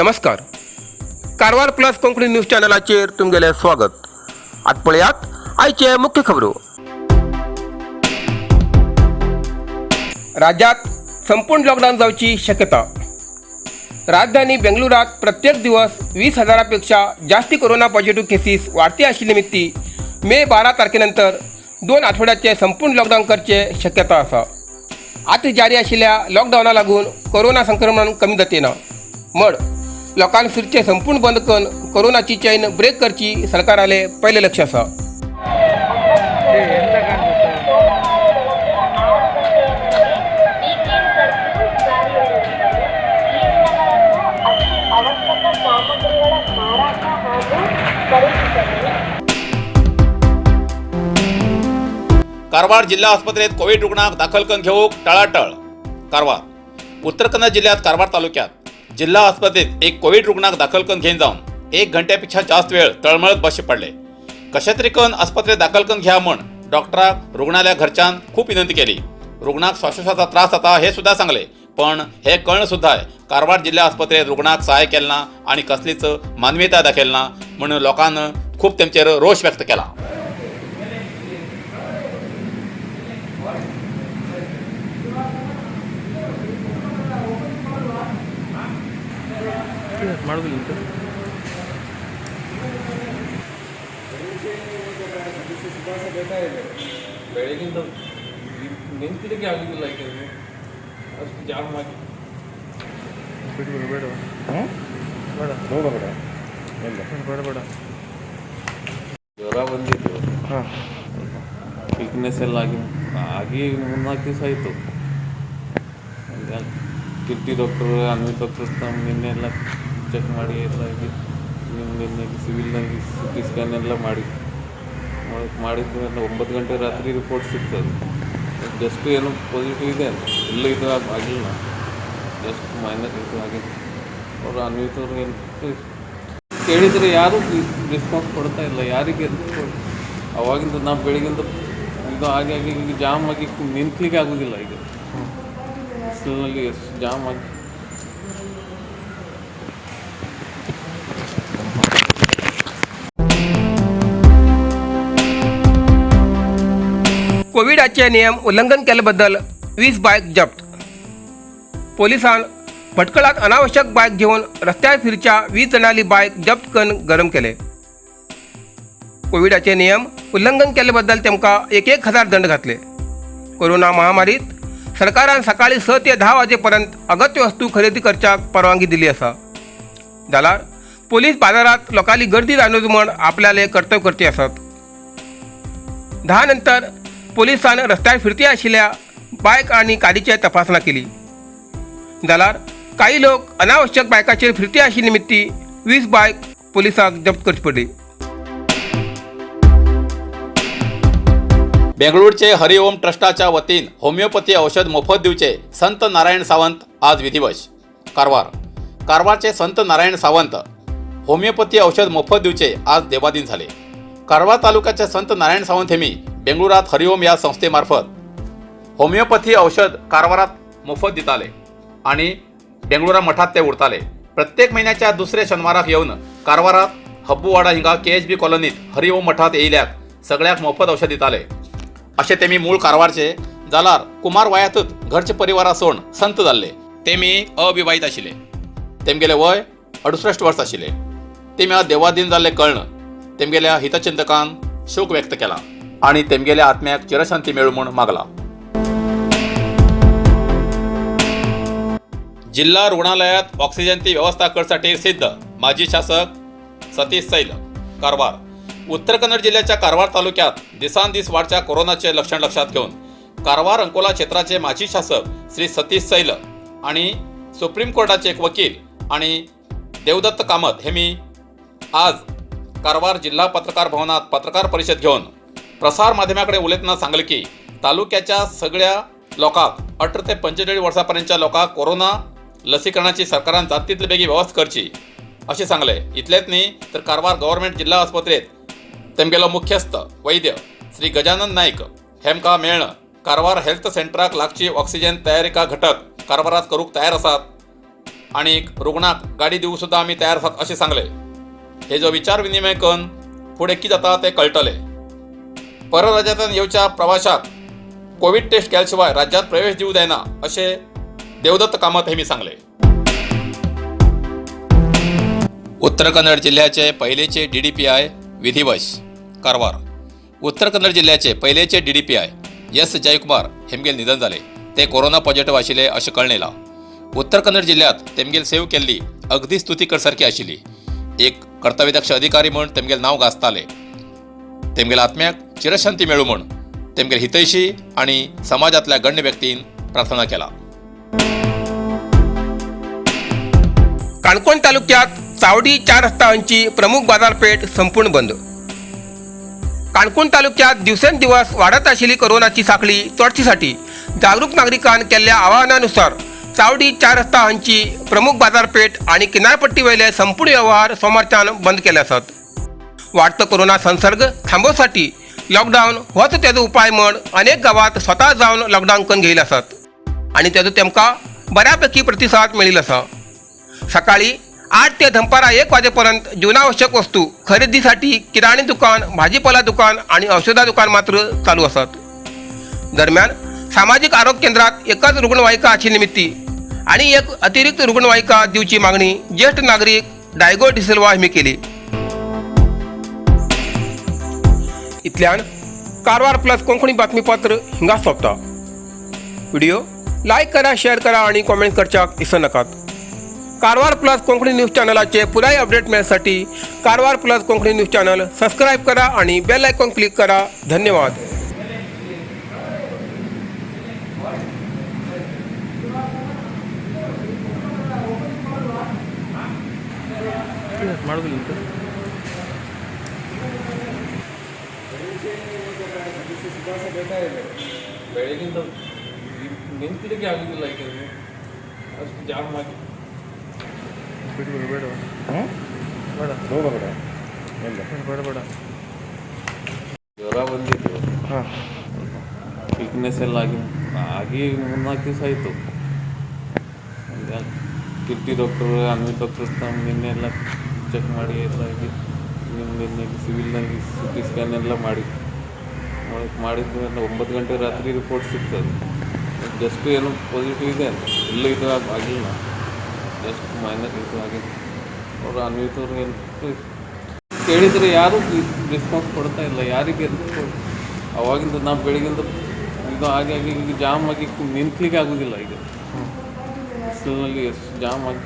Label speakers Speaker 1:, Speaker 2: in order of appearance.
Speaker 1: नमस्कार, Karwar plus Konkani news चॅनलाचेर तुमगेलें स्वागत. आतां पळयात आयचे मुख्य खबरो. राज्यात संपूर्ण लॉकडाऊन जावची शक्यता. राजधानी बेंगलुरात प्रत्येक दिवस 20 हजारापेक्षा जास्ती कोरोना पॉझिटिव्ह केसीस वाढती आशिल्ले निमित्ती मे 12 तारखेनंतर 2 आठवड्याचे संपूर्ण लॉकडाऊन करचे शक्यता आसा. आतां जारी आशिल्ल्या लॉकडावना लागून कोरोना संक्रमण कमी जातेना म्हण लोकांक फिरचे संपूर्ण बंद करून कोरोनाची चैन ब्रेक करची सरकाराले पयलें लक्ष आसा.
Speaker 2: ವೀಕೆಂಡ್ ಕರ್ಫ್ಯೂ ಜಾರಿಯಲ್ಲಿರುತ್ತದೆ. ಈ ದಿನಗಳಂದು ಅತಿ ಅವಶ್ಯಕ ಸಾಮಗ್ರಿಗಳ ಮಾರಾಟ ಹಾಗೂ ಖರೀದಿಸಲು
Speaker 3: कारवार जिल्हा आस्पत्रेत कोविड रुग्णांक दाखल करून घेवंक टळाटळ. कारवार, उत्तर कन्नड जिल्ह्यात कारवार तालुक्यात जिल्हा आस्पत्रेत एक कोविड रुग्णाक दाखल करून घेवन जावन एक घंट्यापेक्षा जास्त वेळ तळमळत बसचे पडले. कशे तरी करून आस्पत्रेत दाखल करून घ्या म्हण डॉक्टराक रुग्णाल्या घरच्यान खूप विनंती केली. रुग्णाक श्वासोश्वासाचा त्रास जाता हे सुद्धा सांगले, पण हे कळण सुद्धा कारवार जिल्हा आस्पत्रेत रुग्णाक सहाय केलं ना आणि कसलीच मानवीयता दाखयली ना म्हणून लोकांना खूप तेमचेर रोष व्यक्त केला.
Speaker 4: ಮಾಡೋದಿಲ್ಲ.
Speaker 5: ಬೆಳಗಿಂದ ನಿಂತಲಿಕ್ಕೆ ಆಗುದಿಲ್ಲ, ಯಾಕೆಂದರೆ ಅಷ್ಟು ಜಾಮ್ ಆಗಿ.
Speaker 4: ಬಿಡು, ಬೇಡ ಬೇಡ.
Speaker 6: ಬೇಡ ಬೇಡ ಇಲ್ಲ.
Speaker 4: ಬೇಡ ಬೇಡ.
Speaker 5: ಜ್ವರ ಬಂದಿತ್ತು. ವೀಕ್ನೆಸ್ ಎಲ್ಲ ಆಗಿ ಆಗಿ 3-4 ದಿವಸ ಆಯಿತು. ಕಿರ್ತಿ ಡಾಕ್ಟರ್, ಅನ್ವಿತ್ ಡಾಕ್ಟರ್ ನಿನ್ನೆ ಎಲ್ಲ ಚೆಕ್ ಮಾಡಿ ಎಲ್ಲ ಆಗಿ, ನಿನ್ನೆ ಸಿವಿಲ್ನಲ್ಲಿ ಸಿಟಿ ಸ್ಕ್ಯಾನ್ ಎಲ್ಲ ಮಾಡಿ ಮಾಡಿದ್ದು ಎಲ್ಲ 9 ಗಂಟೆ ರಾತ್ರಿ ರಿಪೋರ್ಟ್ ಸಿಗ್ತದೆ. ಜಸ್ಟ್ ಏನು ಪಾಸಿಟಿವ್ ಇದೆ ಅಂತ ಎಲ್ಲ ಇದು ಆಗಿಲ್ಲ, ಜಸ್ಟ್ ಮೈನಸ್ ಇದು ಆಗಿದೆ. ಅವರು ಅನ್ವಿತ್ ಅವರು ಏನು ಕೇಳಿದರೆ ಯಾರೂ ರೆಸ್ಪಾನ್ಸ್ ಕೊಡ್ತಾ ಇಲ್ಲ ಯಾರಿಗೆ. ಅವಾಗಿಂದ ನಾವು ಬೆಳಗಿಂದ ಇದು ಆಗಿ ಆಗಿ ಈಗ ಜಾಮ್ ಆಗಿ ನಿಂತಲಿಕ್ಕೆ ಆಗೋದಿಲ್ಲ. ಈಗ ಬಿಸಿಲಿನಲ್ಲಿ ಎಷ್ಟು ಜಾಮ್ ಆಗಿ.
Speaker 1: कोविडाचे नियम उल्लंघन केल्याबद्दल 20 बायक जप्त. पोलिसान भटकळात अनावश्यक बायक घेवन रस्त्यार फिरच्या 20 जाणांली बायक जप्त करून गरम केले. कोविडाचे नियम उल्लंघन केल्याबद्दल तेमकां एक एक हजार दंड घातले. कोरोना महामारीत सरकारान सकाळी 6 ते 10 वाजेपर्यंत अगत्य वस्तू खरेदी करच्याक परवानगी दिली आसा. जाल्यार पोलीस बाजारात लोकांली गर्दी जाणवची म्हण आपल्याले कर्तव्य करचे आसात. 10 नंतर पोलिसान रस्त्यार फिरती आशिल्ल्या बायक आनी कारीचे तपासणा केली. जाल्यार काही लोक अनावश्यक बायकाचेर फिरती आशिल्ले निमित्ती 20 बायक पोलिसांक जप्त करची पडली.
Speaker 3: बेंगळूरचे हरिओम ट्रस्टाच्या वतीन होमिओपॅथी औषध मोफत दिवचे संत नारायण सावंत आज विधिवश. कारवार, कारवारचे संत नारायण सावंत होमिओपॅथी औषध मोफत दिवचे आज देवाधीन झाले. कारवार तालुक्याचे संत नारायण सावंत हेमी बेंगळुरात हरिओम या संस्थेमार्फत होमिओपॅथी औषध कारवारात मोफत दिताले आणि बेंगळुरा मठात ते उरताले. प्रत्येक महिन्याच्या दुसऱ्या शनिवाराक येवन कारवारात हब्बूवाडा हिंगा केएचबी कॉलनीत हरिओम मठात येयल्याक सगळ्याक मोफत औषध दिताले. अशें तेमी मूळ कारवारचे जाल्यार कुमार वयातच घरचे परिवारा सोड संत जाल्ले. तेमी अविवाहीत आशिल्ले. तेमगेले वय 68 वर्स आशिल्ले. तेमी आज देवाधीन जाल्ले कळ्ळ तेमगेल्या हितचिंतकान शोक व्यक्त केला आणि तेमगेल्या आत्म्याक चिरशांती मेळू म्हूण मागला. जिल्हा रुग्णालयात ऑक्सिजनची व्यवस्था करसाठी सिद्ध, माजी शासक सतीश सैल. कारवार, उत्तर कन्नड जिल्ह्याच्या कारवार तालुक्यात दिसानदीस वाढच्या कोरोनाचे लक्षण लक्षात घेऊन कारवार अंकोला क्षेत्राचे माजी शासक श्री सतीश सैल आणि सुप्रीम कोर्टाचे एक वकील आणि देवदत्त कामत हे मी आज कारवार जिल्हा पत्रकार भवनात पत्रकार परिषद घेऊन प्रसार माध्यमाकडे उलयतना सांगले की तालुक्याच्या सगळ्या लोकांक 18 ते 45 वर्सां पर्यंतच्या लोकांक कोरोना लसीकरणाची सरकारान जात तितले बेगीन वेवस्था करची अशें सांगलें. इतलेंच न्ही तर कारवार गव्हर्मेंट जिल्हा आस्पत्रेत तेमगेलो मुख्यस्थ वैद्य श्री गजानन नायक हेमकां मेळ्ळ कारवार हेल्थ सेंटराक लागची ऑक्सिजन तयारिका घटक कारवारात करूंक तयार आसात. आनी रुग्णाक गाडी दिवंक सुद्दां आमी तयार आसात अशें सांगलें. हेजो विचार विनिमय करून फुडें कितें जाता तें कळटलें. परराज्यांतल्यान येवच्या प्रवाशाक कोवीड टेस्ट केल्या शिवाय राज्यात प्रवेश दिवं जायना अशें देवदत्त कामत हेमी सांगलें. उत्तर कन्नड जिल्ह्याचे पहिलेचे DDPI विधिवश. कारवार. उत्तर कन्नड जिल्ह्याचे पहिलेचे DDPI S Jaykumar हेमगेल निधन जाले. ते कोरोना पॉझिटिव्ह आशिल्ले अशें कळून येयलां. उत्तर कन्नड जिल्ह्यात तेमगेल सेव केल्ली अगदी स्तुती करसारकी आशिल्ली. एक कर्तव्यदक्ष अधिकारी म्हूण तेमगेल नांव गाजताले. तेमगेल आत्म्याक चिरशांती मेळूं म्हूण तेमगेल हितैशी आनी समाजांतल्या गण्य व्यक्तीन प्रार्थना केला.
Speaker 1: काणकोण तालुक्यात चावडी 4 रस्ता हांची प्रमुख बाजारपेठ संपूर्ण बंद. काणकोण तालुक्यात दिवसेंदिवस वाढत आशिल्ली कोरोनाची साखळी तोडचीसाठी जागरूक नागरिकांन केल्ल्या आवाहनानुसार चावडी 4 रस्ता हांची प्रमुख बाजारपेठ आणि किनारपट्टी वयले संपूर्ण व्यवहार सोमारच्यान बंद केले आसात. वाढतो कोरोना संसर्ग थांबोवसाठी लॉकडावन होच तेजो उपाय म्हण अनेक गावात स्वतः जावन लॉकडावन करून घेयले आसात आनी तेजो तेमकां बऱ्यापैकी प्रतिसाद मेळिल्लो आसा. सकाळी 8 ते दनपारां 1 वाजेपर्यंत जीवनावश्यक वस्तू खरेदीसाठी किराणे दुकान, भाजीपाला दुकान आणि औषधा दुकान मात्र चालू आसात. दरम्यान सामाजिक आरोग्य केंद्रात एकच रुग्णवाहिका आशिल्ले निमित्ती आणि एक अतिरिक्त रुग्णवाहिका दिवची मागणी ज्येष्ठ नागरिक डायगो डिसिल्वा हांणी केली. इतल्यान कारवार प्लस कोंकणी बातमीपत्र हिंगा सोंपता. व्हिडिओ लायक करा, शेअर करा आणि कॉमेंट करच्याक विसर नाकात. कारवार प्लस कोंकणी न्यूज चॅनलाचे पुराय update मेळसाठी Karwar plus Konkani news channel subscribe करा आणि बेल आयकॉन क्लिक करा. धन्यवाद.
Speaker 4: ಮಾಡೋದಿಲ್ಲ.
Speaker 5: ಬೆಳಗಿಂದ ನಿಂತಲಿಕ್ಕೆ ಆಗುದಿಲ್ಲ, ಯಾಕಂದ್ರೆ ಅಷ್ಟು ಜಾಮ್ ಆಗಿ.
Speaker 4: ಬಿಡು, ಬೇಡ ಬೇಡ
Speaker 3: ಬೇಡ
Speaker 4: ಬೇಡ ಬೇಡ.
Speaker 5: ಜ್ವರ ಬಂದಿತ್ತು,
Speaker 4: ಹಾಂ,
Speaker 5: ವೀಕ್ನೆಸ್ ಎಲ್ಲ ಆಗಿ ಆಗಿ 3-4 ದಿವಸ ಆಯಿತು. ಕಿರ್ತಿ ಡಾಕ್ಟರ್, ಅನ್ವಿತ್ ಡಾಕ್ಟರ್ ನಿನ್ನೆ ಎಲ್ಲ ಚೆಕ್ ಮಾಡಿ ಎಲ್ಲ ನಿನ್ನೆ ಸಿವಿಲ್ನಲ್ಲಿ CT scan ಎಲ್ಲ ಮಾಡಿ ಮಾಡಿದ್ದು ಎಲ್ಲ 9 ಗಂಟೆ ರಾತ್ರಿ ರಿಪೋರ್ಟ್ ಸಿಗ್ತದೆ. ಜಸ್ಟ್ ಏನು ಪಾಸಿಟಿವ್ ಇದೆ ಅಂತ ಎಲ್ಲ ಇದು ಆಗಿಲ್ಲ, ಜಸ್ಟ್ ಮೈನರ್ ಇದು ಆಗಿದೆ. ಅವರು ಅನ್ವಿತ್ ಅವರು ಏನು ಕೇಳಿದರೆ ಯಾರೂ ರೆಸ್ಪಾನ್ಸ್ ಕೊಡ್ತಾ ಇಲ್ಲ ಯಾರಿಗೆ. ಅವಾಗಿಂದ ನಾವು ಬೆಳಗಿಂದ ಇದು ಆಗಿ ಆಗಿ ಈಗ ಜಾಮ್ ಆಗಿ ನಿಂತಲಿಕ್ಕೆ ಆಗೋದಿಲ್ಲ. ಈಗ ಬಿಸಿಲಿನಲ್ಲಿ ಎಷ್ಟು ಜಾಮ್ ಆಗಿ.